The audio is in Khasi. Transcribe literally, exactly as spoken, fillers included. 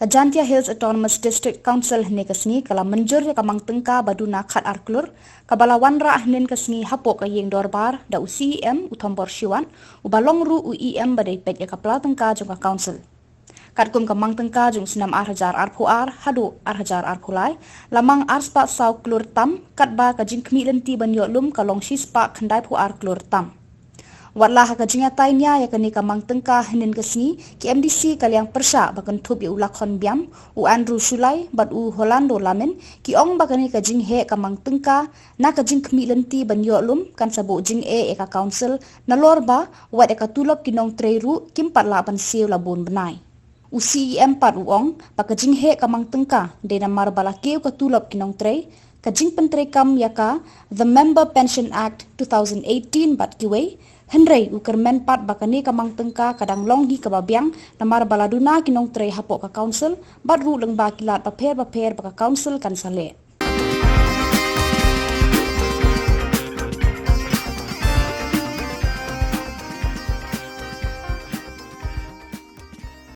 Ka Jaintia Hills Autonomous District Council hynne ka sngi ka la mynjur ïa ka mang tyngka ba duna khat ar klur, kaba la wanrah hynnin ka sngi hapoh ka ïing dorbar da u C E M u Thombor Shiwat, uba long ruh u E M ba dei peit ïa ka pla tyngka jong ka council. Katkum ka mang tyngka jong u snem ar hajar arphew ar haduh ar hajar arphew lai, la mang ar spah saw klur tam, katba ka jingkhmih lynti ban ïoh lum ka long shi spah khyndai phew ar klur tam. Watla ha ka jingïatai nia ïa kane ka mang tyngka hynnin ka sngi, ki M D C ka liang pyrshah ba kynthup ïa u Lakhon Biam, u Andrew Shullai bad u Holando Lamin, ki ong ba kane ka jingheh ka mang tyngka na ka jingkhmih lynti ban ïoh lum kan sa buh jingeh ïa ka council, nalor ba wat ïa ka tulop ki nongtrei ruh kim pat lah ban siew la bun bnai. U C E M pat u ong ba ka jingheh ka mang tyngka dei namar ba la kiew ka tulop ki nongtrei, ka jingpyntreikam ïa ka The Member Pension Act two thousand eighteen bad kiwei. Hynrei u kyrmen pat ba kane ka mang tyngka ka dang long hi kaba biang namar ba la duna ki nongtrei hapoh ka council bad ruh lyngba ki lad bapher bapher ba ka council kan sa leh.